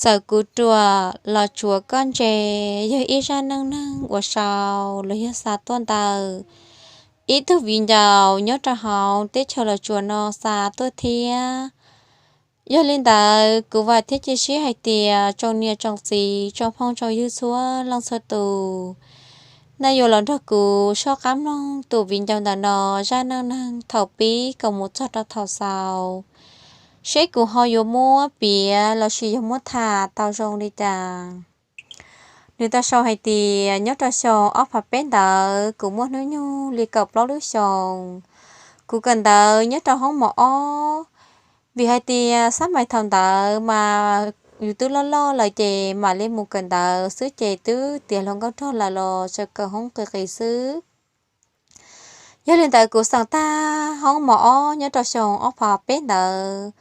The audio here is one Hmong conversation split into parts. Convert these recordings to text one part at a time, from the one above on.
Txawm kuv ruam los tsuav koj ntse yog ib zaj neej neeg uas sau los yog xa tuaj ntawm ib tug viv ncaus nyob rau hauv teb chaws los tsuas no xa tuaj thiab. Yog li ntawd kuv vam thiab cia siab hais tias tsoom niam tsoom txiv tsoom phooj tsoom ywg txhua leej txhua tus, nej yuav los nrog kuv soj qab mloog tus viv ncaus ntawm no zaj neej neeg thaum pib kom mus txog rau thaum xaus, seb kuv ho yuav muab piav los sis yog muab tham tau zoo li cas. Nws tau sau hais tias nyob rau xyoo ob phav peb ntawd kuv muaj hnub nyoog li kaum plaub lub xyoos. Kuv kawm ntawv nyob rau hoob mos ob, vim hais tias xab mais thaum ntawd mas yus twb loj loj lawm ces mam li mus kawm ntawv xwb ces twb tiav hluas nkauj rog lawm los tseem kawm hoob qis qis xwb. Yog li ntawd kuv xeem tag hoob mos ob nyob rau xyoo ob phav peb ntawd,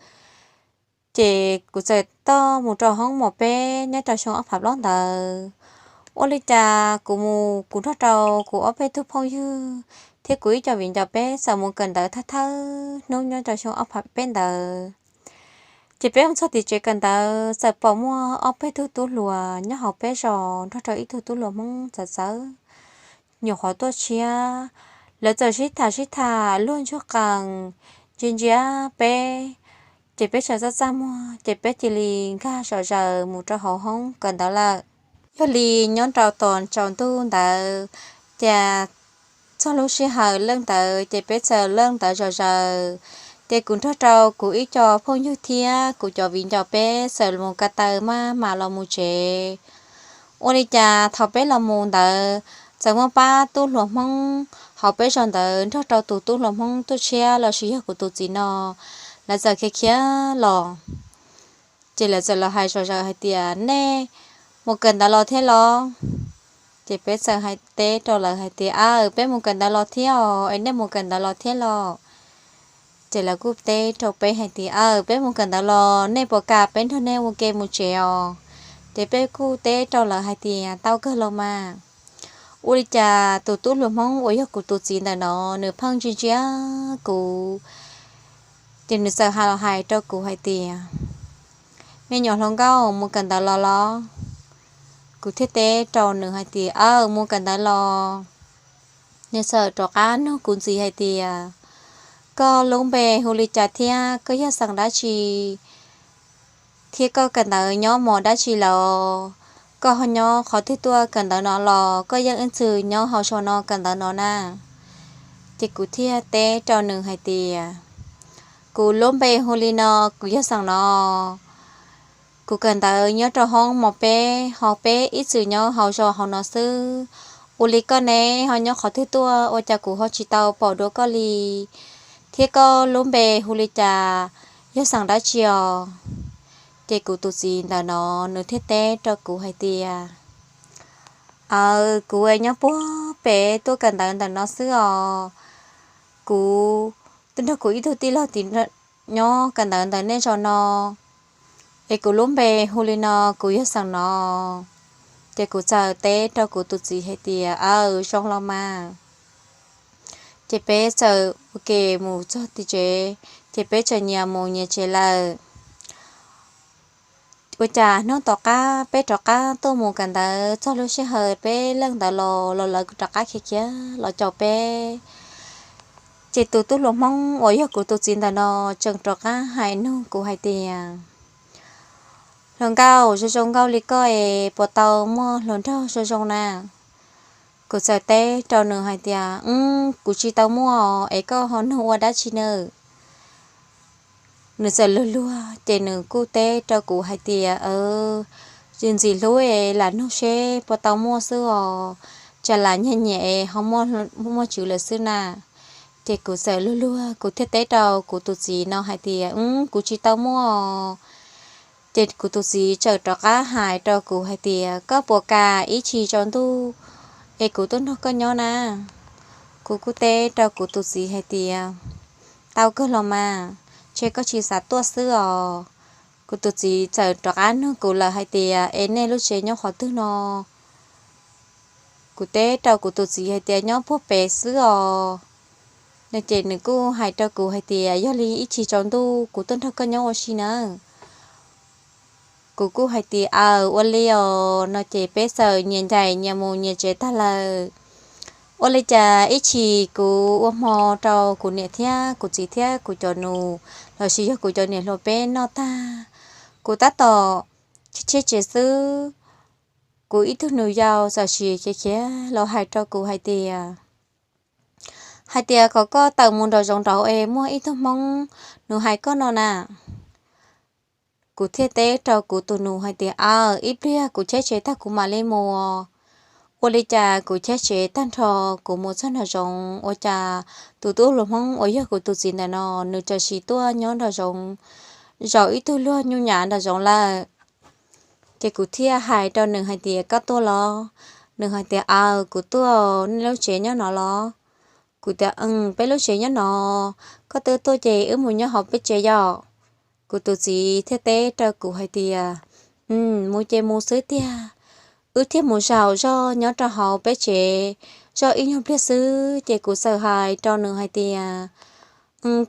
ces kuv txawm toj mus rau hoob mos peb nyob rau xyoo ob phav plaub ntawd. Ua li cas kuv mus kuv nrog rau kuv ob peb tug phooj ywg thiab kuv ib co viv ncaus peb txawm mus kawm ntawv thawj thawj hnub nyob rau xyoo ob phav peb ntawd. Ces peb mus txog tim tsev kawm ntawv txawm pom muaj ob peb tug tub hluas nyob hauv peb zos nrog rau ib tug tub hluas Hmoob txawv txawv nyuam qhuav tuaj tshiab. Lawv txawm sib tham sib tham luag ntsuag qees ntsia ntsia peb, ces peb txawm txaj txaj muag ces peb cia li nkag zom zaws mus rau hauv hoob kawm ntawv lawm. Yog li nyob rau tom tsaus ntuj ntawd, ces txog lub sij hawm leej ntawd ces peb txawm leej ntawv zom zaws, ces kuv nrog rau kuv ib co phooj ywg thiab kuv cov viv ncaus peb txawm mus ko taw maj mam los mus tsev. Ua li cas thaum peb los mus ntawd txawm muaj pab tub hluas Hmoob hauv peb zos ntawd nrog rau tus tub hluas Hmoob tuaj tshiab los sis yog kuv tus txiv no, lawv txawm khiav khiav los. Ces lawv txawm los hais zom zaws hais tias, nej mus kawm ntawv los thiab los? Ces peb txawm hais teb rau lawv hais tias, aw, peb mus kawm ntawv los thiab os, es nej mus kawm ntawv los thiab los? Ces lawv kuj teb rau peb hais tias, aw, peb mus kawm ntawv los, nej puas kam peb nrog nej ua ke mus tsev os? Ces peb kuj teb rau lawv hais tias, tau kawg los mas. Ua li cas tus tub hluas Hmoob uas yog kuv tus txiv ntawm no, nws pheej ntsia ntsia kuv, ces nws txawm hais los hais rau kuv hais tias, me nyuam hluas nkauj, mus kawm ntawv los los? Kuv thiaj teb rau nws hais tias, aw, mus kawm ntawv los. Nws txawm rov qab nug kuv ntxiv hais tias, koj lub npe hu li cas thiab koj yog xeem dab tsi, thiab koj kawm ntawv nyob mos dab tsi lawm? Koj ho nyob qhov twg tuaj kawm ntawv no los koj yeej ib txwm nyob hauv zos no kawm ntawv no na? Ces kuv thiaj teb rau nws hais tias, kuv lub npe hu li no, kuv yog xeem no, kuv kawm ntawv nyob rau hoob mos peb, ho peb ib txwm nyob hauv zos hauv no xwb. Ua li koj ne, ho nyob qhov twg tuaj ua cas kuv ho tsis tau pom dua koj li? Thiab koj lub npe hu li cas, yog xeem dab tsi os? Ces kuv tus txiv ntawm no nws thiaj teb rau kuv hais tias, aw, kuv nyob puag pem tuaj kawm ntawv ntawm no xwb os. Kuv twb nrog kuv ib tug tij laug tim nyob kawm ntawv ntawm nej zos no, es kuv lub npe hu li no, kuv yog xeem no. Ces kuv txawm teb rau kuv tus txiv hais tias, aw, zoo los mas. Ces peb txawm ua ke mus txog tim tsev, ces peb txawm nyias mus nyias tsev lawm. Ua cas hnub tom qab peb rov qab tuaj mus kawm ntawv, txog lub sij hawm peb leej ntawv los los lawv kuj rov qab khiav khiav los caum peb. Ces tus tub hluas Hmoob uas yog kuv tus txiv ntawm no tseem rov qab hais nug kuv hais tias, hluas nkauj, zoo zoo nkauj li koj es puas tau muaj hluas nraug zoo zoo na? Kuv txawm teb rau nws hais tias, kuv tsis tau muaj, es koj ho nug ua dab tsi nawb? Nws txawm luag luag ces nws kuj teb rau kuv hais tias, ntxim ntxim hlub es lam nug seb puas tau muaj xwb os, tsam lam nyiam nyiam es ho muaj tswv lawm xwb na. Ces kuv txawm luag luag kuv thiaj teb rau kuv tus txiv no hais tias, kuv tsis tau muaj. Ces kuv tus txiv txawm rov qab hais rau kuv hais tias, koj puas kam ib chim tsaus ntuj es kuv tuaj nrog koj nyob na? Kuv kuj teb rau kuv tus txiv hais tias, tau kawg los mas, ntshe koj tsis xav tuaj xwb os. Kuv tus txiv txawm rov qab nug kuv lawm hais tias, es nej lub tsev nyob qhov twg no? Kuv teb rau kuv tus txiv hais tias, nyob puag pem xwb os. No ces nws kuj hais rau kuv hais tias, yog li ib chim tsaus ntuj kuv tuaj nrog koj nyob ua si nawb. Kuv kuj hais tias, Aws, ua li os, no ces peb txawm nyias ncaim nyias mus nyias tsev tag lawm. Ua li cas ib chim kuv ua hmo rau kuv niam thiab kuv txiv thiab kuv cov nus, lossis yog kuv cov niam hluas peb noj tag, kuv tab tom cheb tsev xwb, kuv ib tug nus yau txawm sis khiav khiav los hais rau kuv hais tias, hais tias kom koj tawm mus nraum zoov nraud es muaj ib tug hmoob nws hais koj no na. Kuv thiaj teb rau kuv tus nus hais tias, Aws, ib pliag kuv cheb tsev tag kuv mam li mus. Ua li cas kuv cheb tsev tag nrho, kuv mus txog nraum zoov ua cas tus tub hluas hmoob uas yog kuv tus txiv ntawm no, nws txawm sis tuaj nyob nraum zoov, zaum ib tug luag nyuj nyav nraum zoov lawm. Ces kuv thiaj hais rau nws hais tias, Koj tuaj los? Nws hais tias, Aws, kuv tuaj, nej lub tsev nyob no los? Kuv tias, Peb lub tsev nyob no, koj twb tuaj ces wb mus nyob hauv peb tsev yom. Kuv tus txiv thiaj teb rau kuv hais tias, Mus ces mus xwb tiag. Wb thiaj mus zaum zoj nyob rau hauv peb tsev zoj ib nyuag pliag xwb ces kuv txawm hais rau nws hais tias,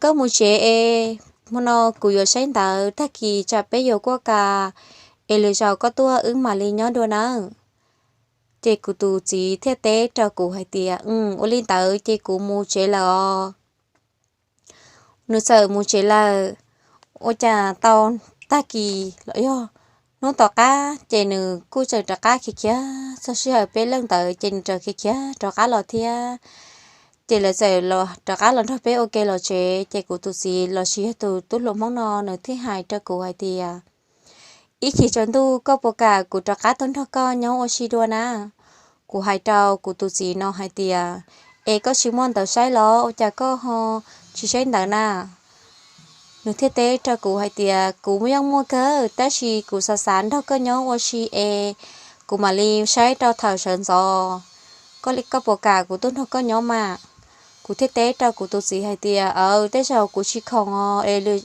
Koj mus tsev es hmo no kuv yuav saib ntawv, tag kis tsam peb yuav kuaj kas es lwm zaus koj tuaj wb mam li nyob dua nawb. Ces kuv tus txiv thiaj teb rau kuv hais tias, Ua li ntawd ces kuv mus tsev lawm os. Nws txawm mus tsev lawm. Ua cas tau tag kis los yog hnub tom qab ces nws kuj tseem rov qab khiav khiav txog sij hawm peb leej ntawd ces nws tseem khiav khiav rov qab los thiab. Ces lawv txawm rov qab los nrog peb ua ke los tsev ces kuv tus txiv lossis yog tus tub hluas hmoob no nws thiaj hais rau kuv hais tias, Ib chim tsaus ntuj koj puas kam kuv rov qab tuaj nrog koj nyob ua si dua na? Kuv hais rau kuv tus txiv no hais tias, Es koj tsis muaj ntawv saib los ua cas koj ho tsis saib ntawv na? Nws thiaj teb rau kuv hais tias, Kuv yeej muaj kawg tab sis kuv xav xav nrog koj nyob ua si es kuv mam li saib rau thaum sawv ntxov. Koj, koj puas kam kuv tuaj nrog koj nyob mas? Kuv thiaj teb rau kuv tus txiv hais tias, Aws, tej zaum kuv tsis khoom os es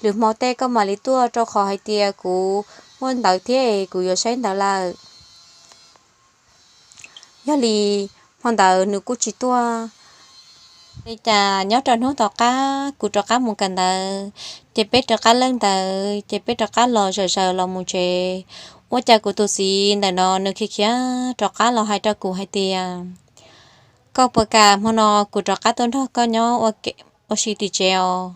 lwm hmo tej koj mam li tuaj rau qhov hais tias kuv muaj ntawv thiab es kuv yuav saib ntawv lawm. Yog li hmo ntawd nws kuj tsis tuaj. Li cas nyob rau hnub tom qab kuv rov qab mus kawm ntawv ces peb rov qab leej ntawv ces peb rov qab los zawm zaws los mus tsev. Ua cas kuv tus txiv ntawm no nws khiav khiav rov qab los hais rau kuv hais tias, Koj puas kam hmo no kuv rov qab tuaj nrog koj nyob ua si tim tsev os?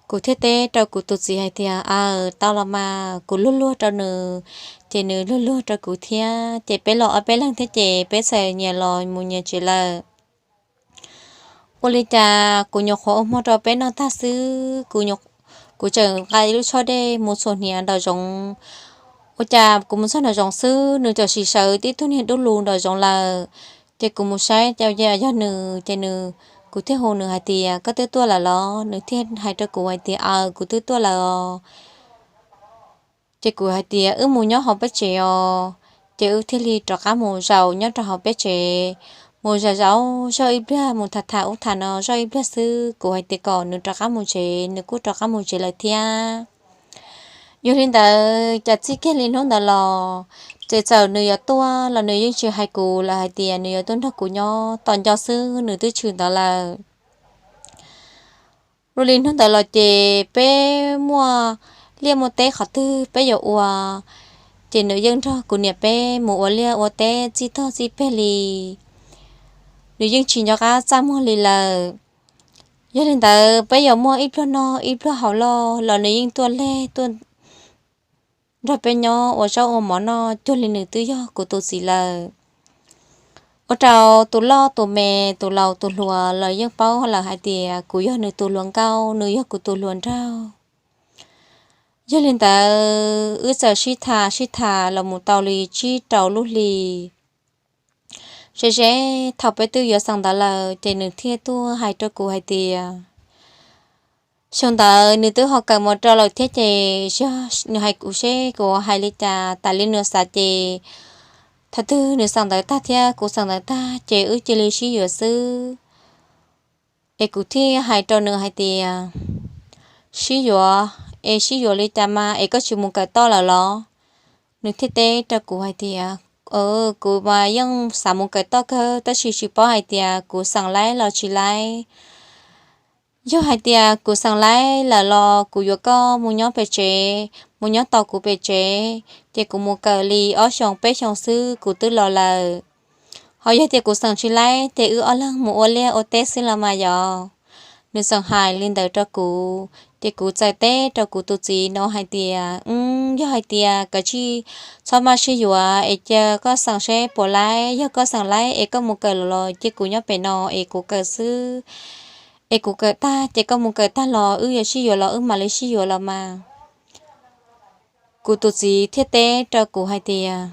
Kuv thiaj teb rau kuv tus txiv hais tias, Aws, tau los mas, kuv luag luag rau nws ces nws luag luag rau kuv thiab ces peb los ob peb leeg thiab ces peb txawm nyias los mus nyias tsev lawm. Ua li cas kuv nyuam qhuav ua hmo rau peb noj tag xwb, kuv tseem nqa ib lub tshob dej mus txhuam hniav nraum zoov. Ua cas kuv mus txog nraum zoov xwb nws txawm sim sawv tib tug niag dub lug nraum zoov lawm. Ces kuv mus saib ces yog nws ces nws, kuv thiaj hu nws hais tias, Koj twb tuaj lawm los? Nws thiaj hais rau kuv hais tias, Aws, kuv twb tuaj lawm os. Ces kuv hais tias, Wb mus nyob hauv peb tsev os. Ces wb thiaj li rov qab mus zaum nyob rau hauv peb tsev, mus zaum zaum zoj ib pliag, mus tham tham ub tham no zoj ib pliag xwb, kuv hais tias kom nws rov qab mus tsev, nws kuj rov qab mus tsev lawm thiab. Yog li ntawd cas txij kiag li hnub ntawd los ces txawm nws yuav tuaj los nws yeej tsis hais kuv lawm hais tias nws yuav tuaj nrog kuv nyob, tos nco xwb nws twb tshwm ntawd lawm. Ua li hnub ntawd los ces peb muaj liaj muaj teb qhov twg peb yuav ua, ces nws yeej nrog kuv niam peb mus ua liaj ua teb txij tog txij peg li. Nws yeej tsis nco qab txaj muag li lawm. Yog li ntawd peb yuav muaj ib pluag noj ib pluag haus loj los nws yeej tuaj leg tuaj nrog peb nyob ua zaub ua mov noj cuag li nws twb yog kuv tus txiv lawm. Ua rau tus loj tus me, tus laus tus hluas los yeej paub lawm hais tias kuv yog nws tus hluas nkauj, nws yog kuv tus hluas nraug. Yog li ntawd wb txawm sib tham sib tham los mus tau li tsib rau lub hli. Ze ze thaum peb twb yuav xeem ntawv lawm ces nws thiaj tuaj hais rau kuv hais tias, xyoo ntawd nws twb ho kawm mus rau lawm thiab ces yog nws hais kuv seb kuv hais li cas, tas li nws xav ces thaum twg nws xeem ntawv tag thiab kuv xeem ntawv tag ces wb cia li sib yuav xwb. Es kuv thiaj hais rau nws hais tias, sib yuav, es sib yuav li cas mas es koj tsis mus kawm toj lawm los? Nws thiaj teb rau kuv hais tias, kuv mas yeej xav mus kawm toj kawg tab sis tsis paub hais tias kuv xeem laib los tsis laib. Yog hais tias kuv xeem laib lawm los kuv yuav koj mus nyob pem tsev, mus nyob tos kuv pem tsev, ces kuv mus kawm li ob xyoos peb xyoos xwb kuv twb los lawm. Ho yog tias kuv xeem tsis laib ces wb ob leeg mus ua liaj ua teb xwb los mas yog. Nws xeem hais li ntawd rau kuv, ces kuv txawm teb rau kuv tus txiv no hais tias, Yog hais tias kav tsij txhob maj sib yuav es cia koj xeem seb puas laib, yog koj xeem laib es koj mus kawm los los cia kuv nyob pem no es kuv kawm xwb, es kuv kawm tag ces koj mus kawm tag los wb yuav sib yuav los wb mam li sib yuav los mas. Kuv tus txiv thiaj teb rau kuv hais tias,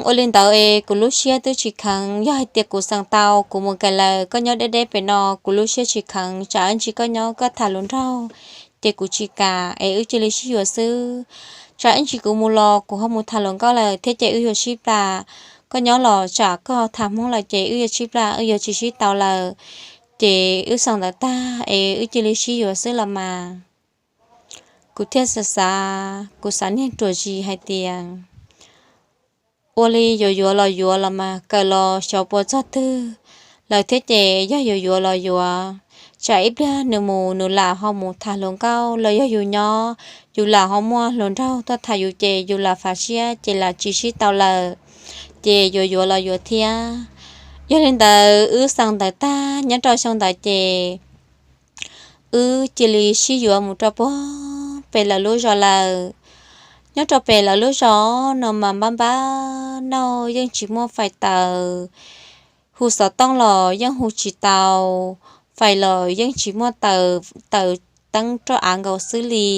Ua li ntawd es kuv lub siab twb tsis kheev. Yog hais tias kuv xeem tau kuv mus kawm lawm, koj nyob deb deb pem no kuv lub siab tsis kheev. Tsam ib ntsis koj nyob koj tham hluas nraug ces kuv tsis kam, es wb cia li sib yuav xwb. Tsam ib ntsis kuv mus los kuv ho mus tham hluas nkauj lawm thiab ces wb yuav sib plam. Koj nyob los tsam koj tham hmoob lawm ces wb yuav sib plam, wb yuav tsis sib tau lawm, ces wb xeem ntawv tag es wb cia li sib yuav xwb los mas. Kuv thiaj xav xav, kuv xav niag ruam zis hais tias, ua li yuav yuav los yuav los mas kawm los xyov puas txog twg lawm thiab ces yog yuav yuav los yuav. Tsam ib pliag nws mus nws lam ho mus tham hluas nkauj los yog yus nyob yus lam ho muaj hluas nraug tuaj tham yus ces yus lam fav siab ces lam tsis sib tau lawm, ces yuav yuav los yuav thiab. Yog li ntawd wb xeem ntawv tag nyob rau xyoo ntawd ces wb cia li sib yuav mus rau puag pem lawv lub zos lawm. Nyob rau pem lawv lub zos no mas npab npab nauj yeej tsis muaj fais taws, hu xov tooj los yeej hu tsis tau, fais los yeej tsis muaj taws, taws teeb roj av nkaus xwb li.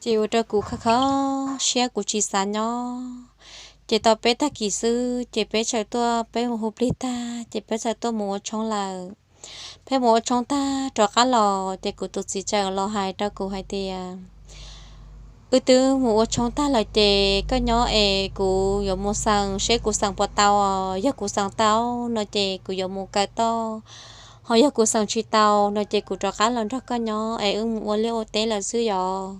Ces ua rau kuv kho kho siab kuv tsis xav nyob. Ces tau peb tag kis xwb ces peb txawm tuaj, peb mus hu plig tag ces peb txawm tuaj mus ua tshoob lawm. Peb mus ua tshoob tag rov qab los ces kuv tus txiv txawm los hais rau kuv hais tias, wb twb mus ua tshoob tag lawm ces koj nyob es kuv yuav mus xeem seb kuv xeem puas tau os. Yog kuv xeem tau no ces kuv yuav mus kawm toj, ho yog kuv xeem tsis tau no ces kuv rov qab los nrog koj nyob es wb mus ua liaj ua teb lawm xwb yos.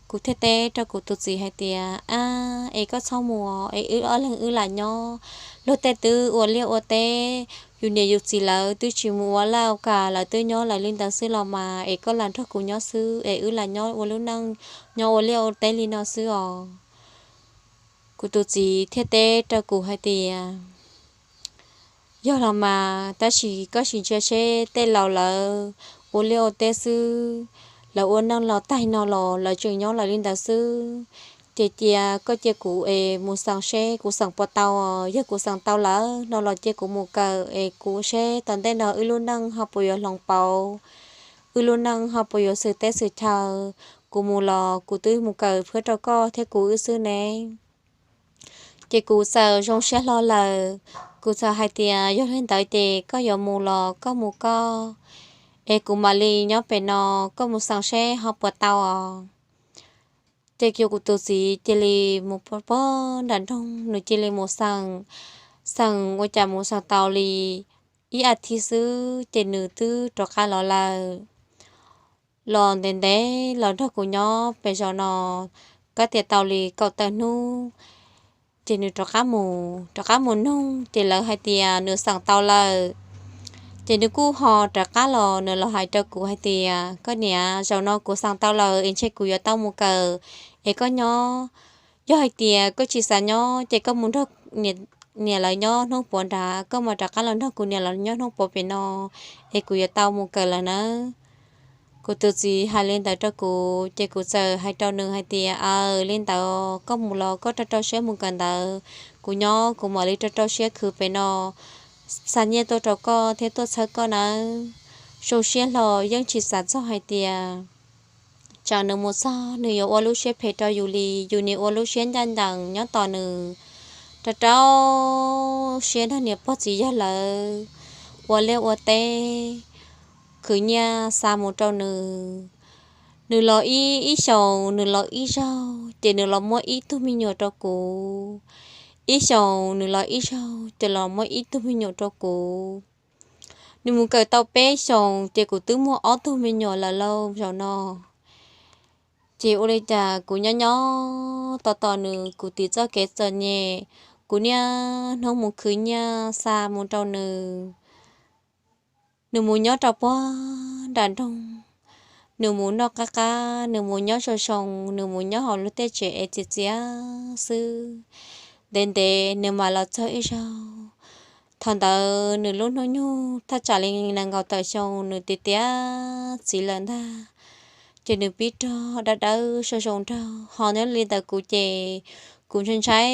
Kuv thiaj teb rau kuv tus txiv hais tias, ab, es koj txhob mus es wb ob leeg wb lam nyob. Luag tej twb ua liaj ua teb, yus niam yus txiv lawv twb tsis mus ua laj ua kam, lawv twb nyob lawv li ntawd xwb los mas es koj lam nrog kuv nyob xwb es wb lam nyob ua lub neej, nyob ua liaj ua teb li no xwb os. Kuv tus txiv thiaj teb rau kuv hais tias, yog los mas tab sis koj sim ntsia seb tej laus lawv ua liaj ua teb xwb, lawv ua neej los tag no los lawv tseem nyob lawv li ntawd xwb. Ces cia koj cia kuv es mus xeem seb kuv xeem puas tau. Yog kuv xeem tau lawm no los cia kuv mus kawm es kuv seb tom ntej no wb lub neej ho puas yuav hloov pauv, wb lub neej ho puas yuav xwm teb xwm chaw. Kuv mus los kuv twb mus kawm phuab rau koj thiab kuv wb xwb ne. Ces kuv txawm zoo siab hlo lawm, kuv txawm hais tias yog li ntawd ces koj yuav mus los koj mus koj, es kuv mam li nyob pem no, koj mus xeem seb ho puas tau os. Ces kuv tus txiv cia li mus pog nram nroog, nws cia li mus xeem, xeem ua cas mus xeem tau li ib as thiv xwb ces nws twb rov qab los lawm. Los ntev ntev los nrog kuv nyob pem zos no, kab tias tau li kaum tawm hnub, ces nws rov qab mus, rov qab mus nug ces lawv hais tias nws xeem tau lawm. Ces nws kuj ho rov qab los, nws los hais rau kuv hais tias, koj niam, zaum no kuv xeem tau lawm es ntshe kuv yuav tau mus kawm, es koj nyob. Yog hais tias koj tsis xav nyob ces koj mus nrog niam lawv nyob hnub puav nrad, koj mam rov qab los nrog kuv niam lawv nyob hnub puav pem no, es kuv yuav tau mus kawm lawm nawb. Kuv tus txiv hais li ntawd rau kuv ces kuv txawm hais rau nws hais tias, aw, li ntawd koj mus los koj rau rau siab mus kawm ntawd, kuv nyob kuv mam li rau rau siab khwv pem no xa nyiaj tuaj rau koj thiab tuaj txhawb koj nawb. Zoo siab hlo yeej tsis xav txog hais tias tsam nws mus txog nws yuav ua lub siab phem rau yus li, yus nim ua lub siab ncaj ncees nyob tos nws, rau rau siab nrog niam pog txiv yawg lawv ua liaj ua teb, khwv nyiaj xa mus rau nws. Nws los ib, ib xyoos nws los ib zaug ces nws los muab ib tug me nyuam rau kuv, ib xyoos nws los ib zaug ces los muab ib tug me nyuam rau kuv. Nws mus kawm tau peb xyoos ces kuv twb muaj ob tug me nyuam lawm lauj zaum no. Ces ua li cas kuv nyob nyob tos tos nws, kuv tiv txoj kev txom nyem, kuv niaj hnub mus khwv nyiaj xa mus rau nws. Nws mus nyob rau puag nram nroog, nws mus noj qab qab, nws mus nyob zoo zoo, nws mus nyob hauv luag tej tsev es txias txias xwb. Ntev ntev nws mam los txog ib zaug. Thaum ntawd nws lub hnub nyoog thaj tsam li nees nkaum tawm xyoo, nws tiav tiav txiv lawm ntag. Ces nws pib rog dawb dawb zoo zoo nraug. Ho nyob li ntawd kuv ces kuv ntshai ntshai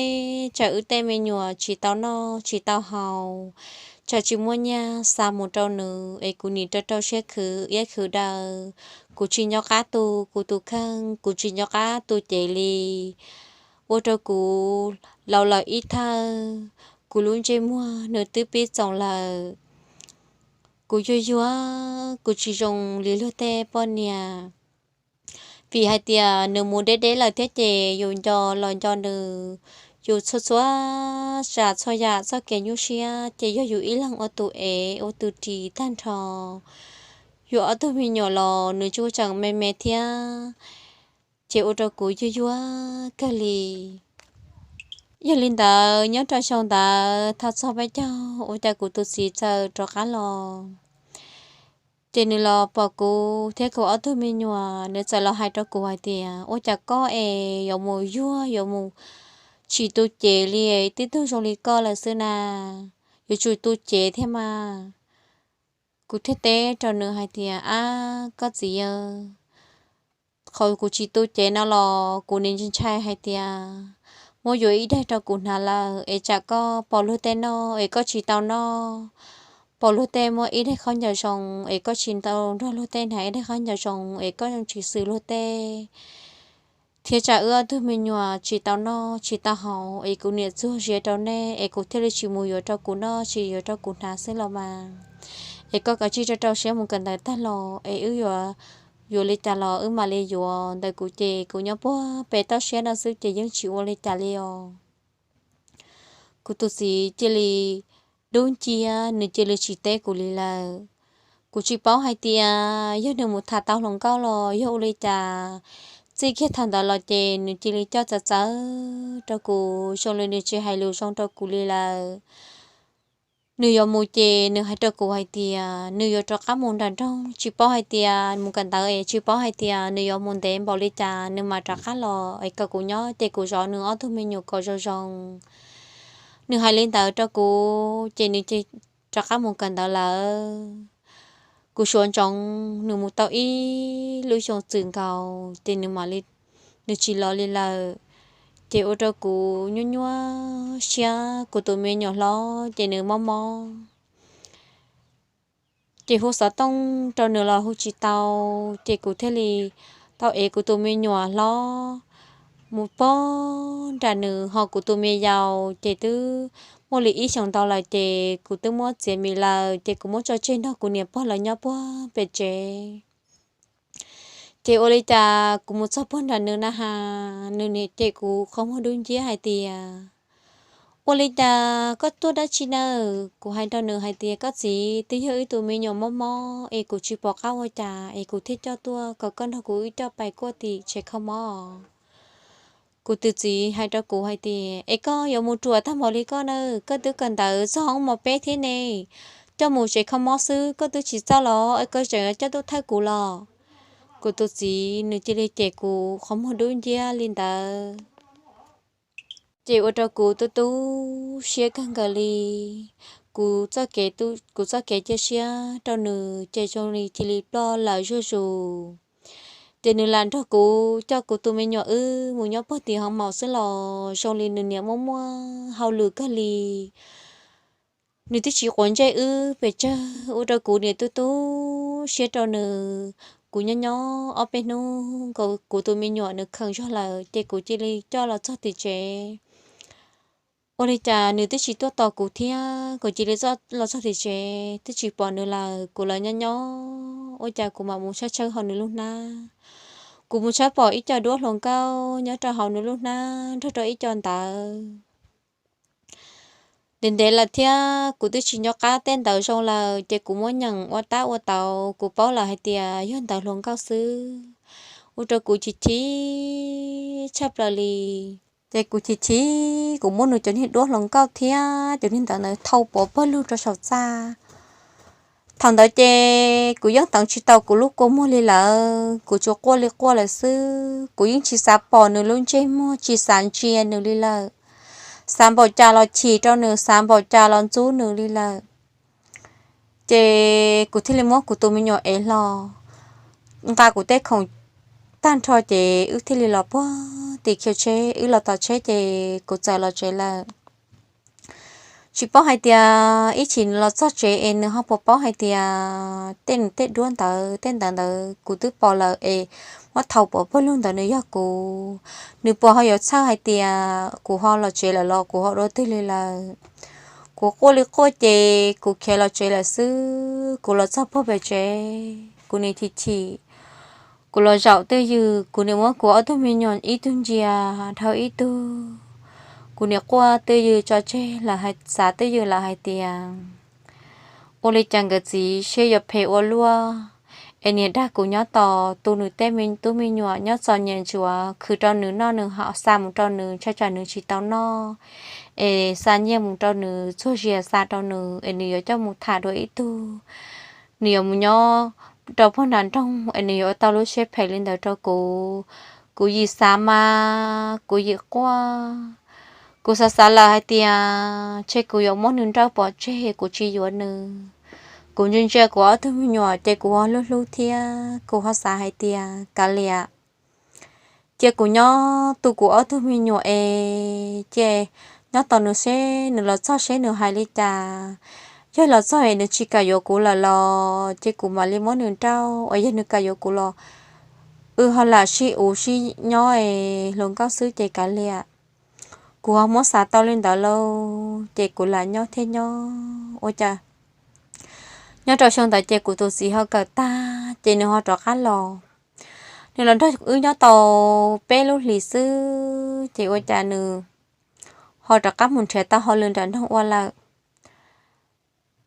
tsam wb tej me nyuam tsis tau noj tsis tau haus, tsam tsis muaj nyiaj xa mus rau nws es kuv nim rau rau siab khwv iab khwv daw. Kuv tsis nco qab tu kuv tus kheej, kuv tsis nco qab tu cev li. Ua rau kuv laus lawm ib thawj, kuv lub ntsej muag nws twb pib txoos lawm. Kuv yuag yuag, kuv tsis zoo li luag tej poj niam. Vim hais tias nws mus deb deb lawm thiab ces yus nco los nco nws, yus txhua txhua tsav txhua yam txoj kev nyuaj siab ces yog yus ib leeg ua tus ev ua tus ris tag nrho. Yus ob tug me nyuam los nws tsuas tseem me me thiab, ces ua rau kuv yuag yuag kawg li. Yog li ntawd nyob rau xyoo ntawd thov txog peb caug ua cas kuv tus txiv txawm rov qab los. Ces nws los pom kuv thiab kuv ob tug me nyuam, nws txawm los hais rau kuv hais tias, ua cas koj es yuav mus yuag yuav mus tsis tu cev li, tib tug zoo li koj lawm xwb na, yuav tsum tu cev thiab mas. Kuv thiaj teb rau nws hais tias, ab koj txiv, qhov kuv tsis tu cev no los kuv nim ntshai hais tias muab yuav ib daig rau kuv hnav lawm es tsam koj pom luag tej noj es koj tsis tau noj, pom luag tej muaj ib daig khaub ncaws zoo es koj tsis tau nrog luag tej hnav ib daig khaub ncaws zoo es koj tsis xws luag tej. Thiab tsam wb ob tug me nyuam tsis tau noj tsis tau haus es kuv niam txuag ziav rau nej es kuv thiaj li tsis mus yuav rau kuv noj tsis yuav rau kuv hnav xwb los mas. Es koj kav tsij rau rau siab mus kawm ntawv tag los es wb yuav, yuav li cas los wb mam li yuav. Ntawm kuv ces kuv nyob puag pem toj siab no xwb ces yeej tsis ua li cas li os. Kuv tus txiv cia li dub nciab, nws cia li tsis teb kuv li lawm. Kuv tsis paub hais tias yog nws mus tham tau hluas nkauj los yog ua li cas, txij kiag thaum ntawd los ces nws cia li coj txawv txawv rau kuv zoo li nws tsis hais lus zoo rau kuv li lawm. Nws yuav mus ces nws hais rau kuv hais tias nws yuav rov qab mus nram nroog, tsis paub hais tias mus kawm ntawv es tsis paub hais tias nws yuav mus ntev npaum li cas nws mam rov qab los es kom kuv nyob ces kuv zov nws ob tug me nyuam kom zoo zoo. Nws hais li ntawd rau kuv ces nws rov qab mus kawm ntawv lawm. Kuv suav ntsoov nws mus tau ib lub xyoo txwm nkaus ces nws mam li, nws tsis los li lawm. Ces ua rau kuv nyuaj nyuaj siab, kuv tus me nyuam hlob ces nws mob mob. Ces hu xov tooj rau nws los hu tsis tau, ces kuv thiaj li tau ev kuv tus me nyuam hlob mus pog nram nws, ho kuv tus me yaus ces twb muaj li ib xyoos ntau lawm ces kuv twb muab txiav mis lawm ces kuv muab tso tseg nrog kuv niam pog lawv nyob puag pem tsev. Ces ua li cas kuv mus txog puag nram nws na has, nws niam cem kuv qhov muag dub nciab hais tias, ua li cas koj tuaj dab tsi nawb? Kuv hais rau nws hais tias, koj txiv, twb yog wb tus me nyuam mob mob es kuv tsis pom qab ua cas es kuv thiaj coj tuaj kom koj nrog kuv wb coj pais kuaj tim tsev kho mob. Kuv tus txiv hais rau kuv hais tias, es koj yuav mus ruam tag npaum li koj na, koj twb kawm ntawv txog hoob mos peb thiab ne, coj mus tsev kho mob xwb koj twb tsis txawj los es koj tseem yuav coj tuaj thawj kuv los? Kuv tus txiv nws cia li cem kuv qhov muag dub nciab li ntawd. Ces ua rau kuv tu tu siab kawg nkaus li. Kuv txoj kev, kuv txoj kev cia siab rau nws ces zoo li cia li ploj lawm zuj zus. Ces nws lam nrog kuv coj kuv tus me nyuam wb mus nyob puag tim hoob mos xwb los zoo li nws niam muaj muaj hauj lwm kawg li. Nws twb tsis quav ntsej wb pes tsawg, ua rau kuv niam tu tu siab rau nws. Kuv nyob nyob ob peb hnub, kuv tus me nyuam nws khees zog lawm ces kuv cia li coj los txog tim tsev. Ua li cas nws twb tsis tuaj tos kuv thiab, kuv cia li los txog tim tsev twb tsis pom nws lawm. Kuv los nyob nyob ua cas kuv mam mus tshawb tshawb hauv nws lub hnab. Kuv mus tshawb pom ib co duab hluas nkauj nyob rau hauv nws lub hnab nrog rau ib co ntawv. Ntev ntev lawm thiab kuv twb tsis nco qab tej ntawv zoo lawm ces kuv muab nyeem ua tab ua tauv, kuv paub lawm hais tias yog ntawv hluas nkauj xwb. Ua rau kuv chim chim tshaj plaws li. Ces kuv chim chim, kuv muab nws cov niag duab hluas nkauj thiab cov niag ntawv ntawd thau pov pawg lug rau saum txaj. Thaum ntawd ces kuv yeej teev tsis tau kuv lub kua muag li lawm, kuv tsuas quaj li quaj lawm xwb. Kuv yeej tsis xav pom nws lub ntsej muag, tsis xav ntsia nws li lawm, xav npaum cas los chim rau nws, xav npaum cas los ntxub nws li lawm. Ces kuv thiaj li muab kuv tus me nyuam ev hlo, nqa kuv tej khoom tag nrho ces wb thiaj li los puag tim khiv tsheb, wb los tom tsheb ces kuv txawm los tsev lawm. Tsis paub hais tias ib chim nws los txog tsev es nws ho puas paub hais tias tej nws tej duab ntawd, tej ntawv ntawd kuv twb pom lawm es muab thau pov pawg lug ntawd nws yog kuv. Nws puas ho yuav txhawj hais tias kuv ho los tsev lawm los kuv ho dua twg li lawm. Kuv quaj li quaj ces kuv khiav los tsev lawm xwb. Kuv los txog puag pem tsev, kuv nim chim chim, kuv los zaum twj ywm, kuv nim muab kuv ob tug me nyuam ib tug ntsia dhau ib tug. Kuv nim quaj twj ywm tso tseg lawm, xav twj ywm lawm hais tias ua li cas nkawd txiv siab yuav phem ua luaj es niam dag kuv nyob tos tu nws tej tub me nyuam nyob txom nyem ntsuav, khwv rau nws noj nws haus, xa mus rau nws, ntshai tsam nws tsis tau noj es xa nyiaj mus rau nws, txuag zias xa rau nws es nws yuav coj mus tham dua ib tug, nws yuav mus nyob rau puag nram nroog es nws yuav ua tau lub siab phem li ntawd rau kuv. Kuv yim xav mas kuv yim quaj. Kuv xav xav lawm hais tias ntshe kuv yuav muab nws nrauj pov tseg, kuv tsis yuav nws. Kuv ntsia ntsia kuv ob tug me nyuam ces kuv ho hlub hlub thiab kuv ho xav hais tias kav liam, cia kuv nyob tu kuv ob tug me nyuam es cia nyob tos nws seb nws los txog seb nws hais li cas. Yog los txog es nws tsis kam yuav kuv lawm los ces kuv mam li muab nws nrauj, uas yog nws kam yuav kuv los wb ho lam sib uv sib nyob es hluas nkauj xwb ces kav liam. Kuv ho muab xav tau li ntawd lauj, ces kuv lam nyob thiab nyob. Ua cas nyob rau xyoo ntawd ces kuv tus txiv ho kawm tag ces nws ho rov qab los. Nws los nrog wb nyob tau peb lub hlis xwb ces ua cas nws ho rov qab mus nrhiav tau hauj lwm nram nroog ua lawm.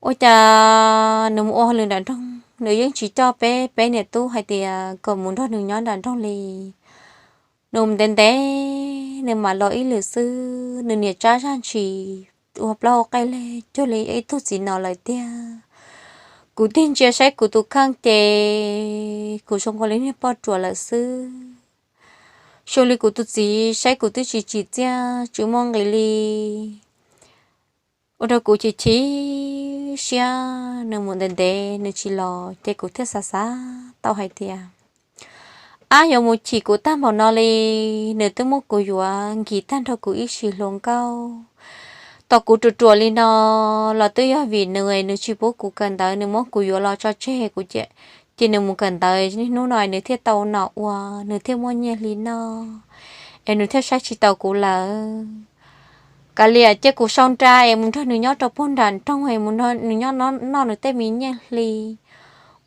Ua cas nws mus ua hauj lwm nram nroog, nws yeej tsis coj peb, peb niam tub hais tias kom mus nrog nws nyob nram nroog li. Nws mus ntev ntev nws mam los ib lwm xwb, nws niam tsab zaj ntshis ua plaub ua qej leg cuag li ib tug txiv no lawm tiag. Kuv tig ntsia saib kuv tus kheej ces kuv zoo nkaus li niag poj ruam lawm xwb. Zoo li kuv tus txiv saib kuv twb tsis tsim txiaj tsis muaj nqis li. Ua rau kuv chim chim siab, nws mus ntev ntev nws tsis los ces kuv thiaj xav xav tau hais tias, ab, yuav mus chim kuv tag npaum no li, nws twb muab kuv yuav nkis tag nrho kuv ib sim hluas nkauj. Tos kuv ruam ruam li no los twb yog vim nws, nws tsis pub kuv kawm ntawv, nws muab kuv yuav los tso tseg kuv ces, ces nws mus kawm ntawv, niaj hnub no nws thiaj tau nom ua, nws thiaj muaj nyiaj hli noj, es nws thiaj saib tsis taus kuv lawm. Kav liam, cia kuv sau nra es mus nrog nws nyob rau puag nram nroog es mus nrog nws nyob noj nws tej me nyiaj hli.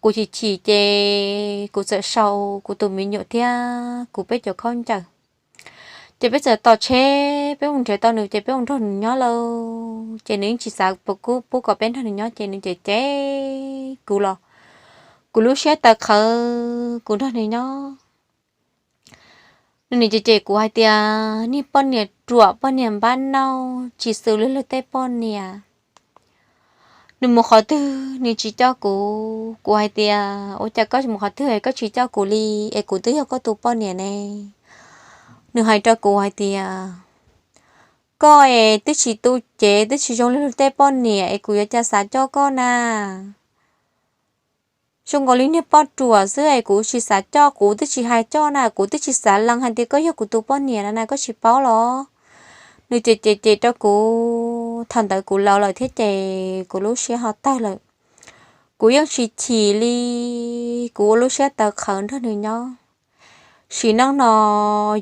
Kuv chim chim ces kuv txawm sau kuv tus me nyuam thiab kuv peb cov khaub ncaws, ces peb txawm tos tsheb, peb mus nrhiav tau nws ces peb mus nrog nws nyob lauj. Ces nws yeej tsis xav pub kom peb nrog nws nyob ces nws cem cem kuv los kuv lub siab tawv qhawv kuv nrog nws nyob. Nws nim cem cem kuv hais tias niag poj niam ruam, poj niam npab nauj, tsis xws li luag tej poj niam. Nws mus qhov twg nws tsis coj kuv. Kuv hais tias, ua cas koj mus qhov twg koj tsis coj kuv li, es kuv twb yog koj tus poj niam ne? Nws hais rau kuv hais tias, koj es twb tsis tu cev, twb tsis zoo li luag tej poj niam es kuv yuav cas xav coj koj na. Zoo nkaus li niag poj ruam xwb es kuv tsis xav coj, kuv twb tsis hais coj na, kuv twb tsis xav lees hais tias koj yog kuv tus poj niam na, koj tsis paub los? Nws cem cem cem rau kuv, thaum ntawd kuv laus lawm thiab ces kuv lub siab ho tawg lawm. Kuv yeej tsis chim li, kuv ua lub siab tawv qhawv nrog nws nyob. Sim neej no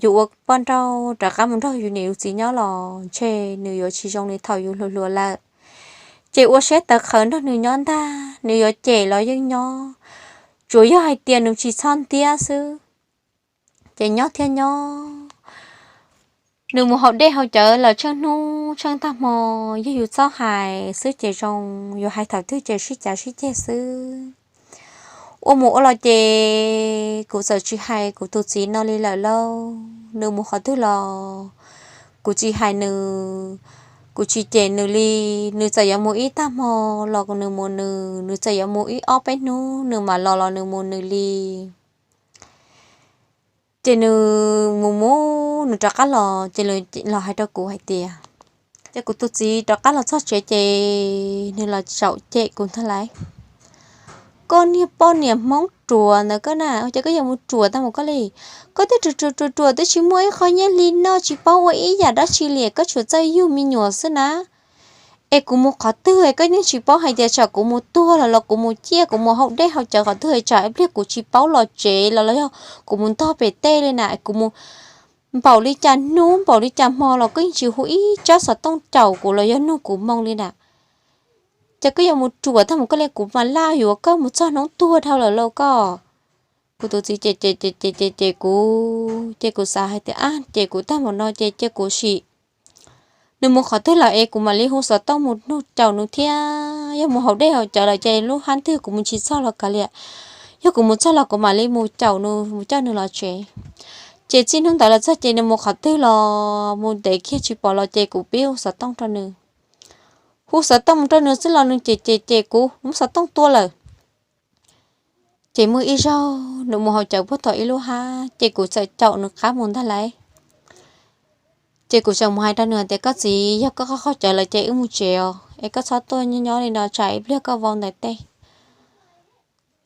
yus ua poj nrauj rov qab mus nrog yus niam yus txiv nyob los ntshe nws yuav tsis zoo li thaum yus hluas hluas lawm. Ces ua siab tawv qhawv nrog nws nyob ntag, nws yuav cem los yeej nyob, tsuas yog hais tias nws tsis txhob ntiab xwb. Ces nyob thiab nyob, nws mus haus dej haus cawv los tsheej hnub tsheej tag hmo, yog yus txhob hais xwb ces zoo, yus hais thaum twg ces sib cav sib ceg xwb. Ua mus ua los ces kuv txawm tsis hais kuv tus txiv no li lawm lauj. Nws mus qhov twg los kuv tsis hais nws, Kuv tsis cem nws li, nws txawm yuav mus ib tag hmo los nws mus nws, nws txawm yuav mus ib ob peb hnub nws mam los los nws mus nws li. Ces nws mus mus nws rov qab los ces los hais rau kuv hais tias, ces kuv tus txiv rov qab los txog tsev ces nws los zaum cem kuv ntag lauj. Koj niag poj niam hmoob ruam ntawd koj na, ua cas koj yuav mus ruam tag mus koj li? Koj twb ruam ruam ruam ruam twb tsis muaj ib qho nyiaj hli noj tsis paub ua ib yam dab tsi li, koj tsuas txawj yug me nyuam xwb na. Es kuv mus qhov twg es koj yeej tsis paub hais tias tsam kuv mus tuag los los kuv mus ciaj kuv mus haus dej haus cawv qhov twg, tsam ib pliag kuv tsis paub los tsev los los yog kuv mus ntog pem tej li na, kuv mus npaum li cas hnub npaum li cas hmo los koj yeej tsis hu ib tsab xov tooj caum kuv los yog nug kuv moo li na. Ces koj yuav mus ruam tag mus koj li, kuv mam laj yuav koj mus txog hnub tuag dhau lawm lauj koj. Kuv tus txiv ces ces ces ces ces kuv ces kuv xav hais tias, ab, ces kuv tag mus no ces ces kuv sim nws mus qhov twg lawm es kuv mam li hu xov tooj mus nug caum nws thiab. Yog mus haus dej haus cawv lawm ces lub hab twg kuv mus tsis txog los kav liam, yog kuv mus txog los kuv mam li mus caum nws mus coj nws los tsev. Ces txij hnub ntawd los txog ces nws mus qhov twg los mus ntev kiag tsis pom los ces kuv pib hu xov tooj rau nws. Hu xov tooj mus rau nws xwb los nws ces ces ces kuv muab xov tooj tua lawm. Ces muaj ib zaug nws mus haus cawv puag tom ib lub hab ces kuv txawm caum nws qab mus ntag lauj. Ces kuv txawm mus hais rau nws tias, koj txiv, yog koj qaug cawv lawm ces wb mus tsev os, es koj txhob tuaj nyob nyob li no tsam ib pliag koj vau ntawm tej.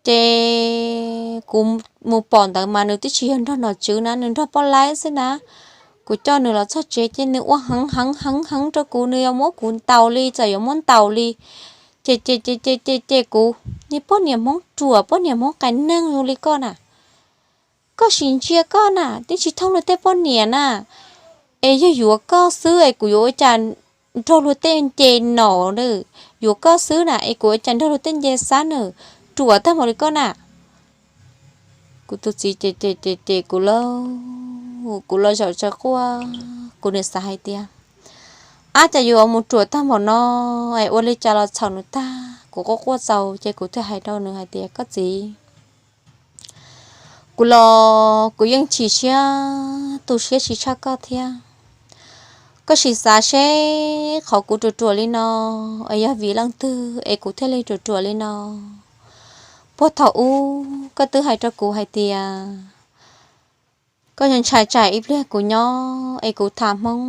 Ces kuv mus pom ntawd mas nws twb tsis yog nrog nom tswv na, nws nrog poj laib xwb na. Kuv coj nws los txog tsev ces nws ua heev heev heev heev rau kuv, nws yuav muab kuv ntaus li, txawm yuav muab ntaus li. Ces ces ces ces ces ces kuv, niag poj niam hmoob ruam, poj niam hmoob qias neeg zoo li koj na, koj sim ntsia koj na, twb tsis thooj luag tej poj niam na, es yog yuav koj xwb es kuv yuav ua cas nrog luag tej nce nom na, yuav koj xwb na es kuv ua cas nrog luag tej nce xab na, ruam tag mus li koj na. Kuv tus txiv ces ces ces ces kuv los, kuv los zaum tsaws quaj, kuv niam xav hais tias, ab, cas yuav mus ruam tag mus no, es ua li cas los txhaum nws tag, kuv quaj quaj txaus ces kuv thiaj hais rau nws hais tias, koj txiv, kuv los kuv yeej chim siab tu siab tsis tshaj koj thiab. Koj sim xav seb qhov kuv ruam ruam li no, es yog vim leej twg es kuv thiaj li ruam ruam li no. Puag thaum ub koj twb hais rau kuv hais tias koj ntshai tsam ib pliag kuv nyob es kuv tham hmoob,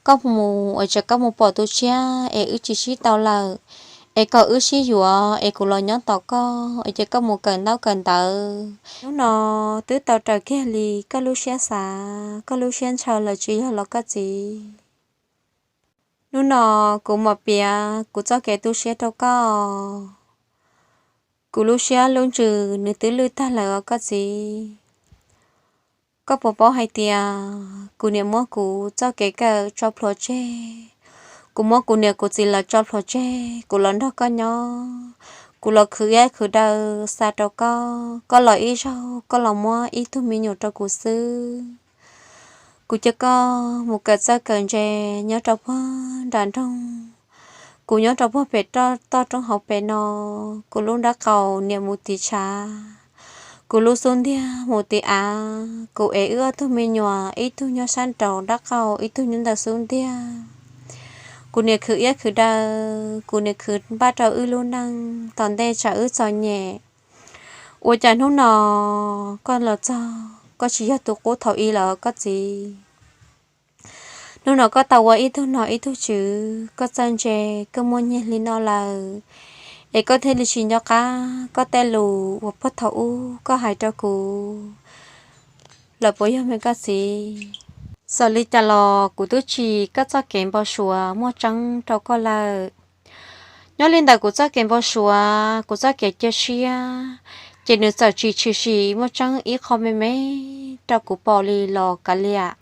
koj mus es tsam koj mus pom tus tshiab es wb tsis sib tau lawm, es kom wb sib yuav es kuv los nyob tos koj es ces koj mus kawm ntaub kawm ntawv. Hnub no twb tau raws kiag li koj lub siab xav, koj lub siab ntshaw lawm tsis yog los koj txiv. Hnub no kuv mam piav kuv txoj kev tu siab rau koj. Kuv lub siab lub ntsws nws twb lwj tag lawm os koj txiv. Koj puas paub hais tias kuv niam muab kuv txoj kev kawm tso plhuav tseg, kuv muab kuv niam kuv txiv lawv tso plhuav tseg, kuv los nrog koj nyob, kuv los khwv iab khwv daw xa rau koj, koj los ib zaug koj los muab ib tug me nyuam rau kuv xwb. Kuv coj koj mus kawm txawj kawm ntse nyob rau puag nram nroog, kuv nyob rau puag pem toj roob hauv pem no, kuv lub nrab qaum niam mus tiv tshav, kuv lub xub ntiag mus tiv av, kuv ev wb ob tug me nyuam, ib tug nyob sab nraud nrab qaum, ib tug nyob ntawm xub ntiag. Kuv niam khwv iab khwv daw, kuv niam khwv npaj rau wb lub neej, tom ntej tsam wb txom nyem. Ua cas hnub no koj los txog koj tsis yog tus qub thaum ub lawm koj txiv? Hnub no koj tau ua ib tug nom ib tug tswv, koj txawj ntse, koj muaj nyiaj hli no lawm, es koj thiaj li tsis nco qab koj tej lus uas puag thaum ub koj hais rau kuv lawm puas yog me koj txiv? Txawm li cas los kuv twb tsim koj txoj kev npau suav muaj tseeb rau koj lawm. Nyob li ntawm kuv txoj kev npau suav, kuv txoj kev cia siab, ces nws txawm tsis tshwm sim muaj tseeb ib qho me me rau kuv pom li los kav liam.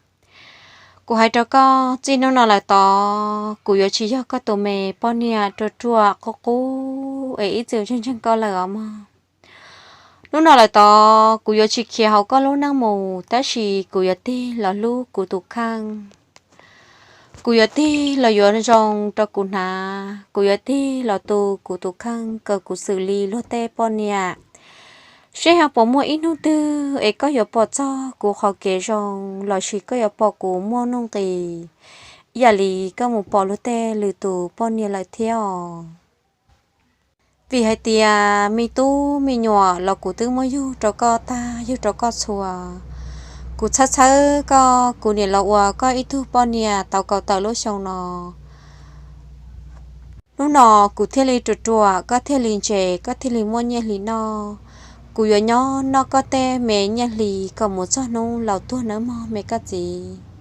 Kuv hais rau koj, txij hnub no lawm tod kuv yuav tsis yog koj tus me poj niam ruam ruam qub qub es ib txwm ntseeg ntseeg koj lawm os mog. Hnub no lawm tod kuv yuav tsis khiav hauv koj lub neej mus, tab sis kuv yuav tig los hlub kuv tus kheej. Kuv yuav tig los yuav zoo rau kuv hnav, kuv yuav tig los tu kuv tus kheej kom kuv xws li luag tej poj niam. Seb ho puas muaj ib hnub twg es koj yuav pom txog kuv qhov kev zoo, lossis koj yuav pom kuv muaj nuj nqis, ib yam li koj mus pom luag tej lwm tus poj niam lawm thiab os. Vim hais tias me tub me nyuam los kuv twb muab yug rau koj tag yug rau koj txhua. Kuv txhawb txhawb koj, kuv niam los ua koj ib tug poj niam tau kaum tawm lub xyoo no. Hnub no kuv thiaj li ruam ruam, koj thiaj li ntse, koj thiaj li muaj nyiaj hli noj. Kuv yuav nyob noj koj tej me nyiaj hli kom mus txog hnub laus tuag nawb mog me koj txiv.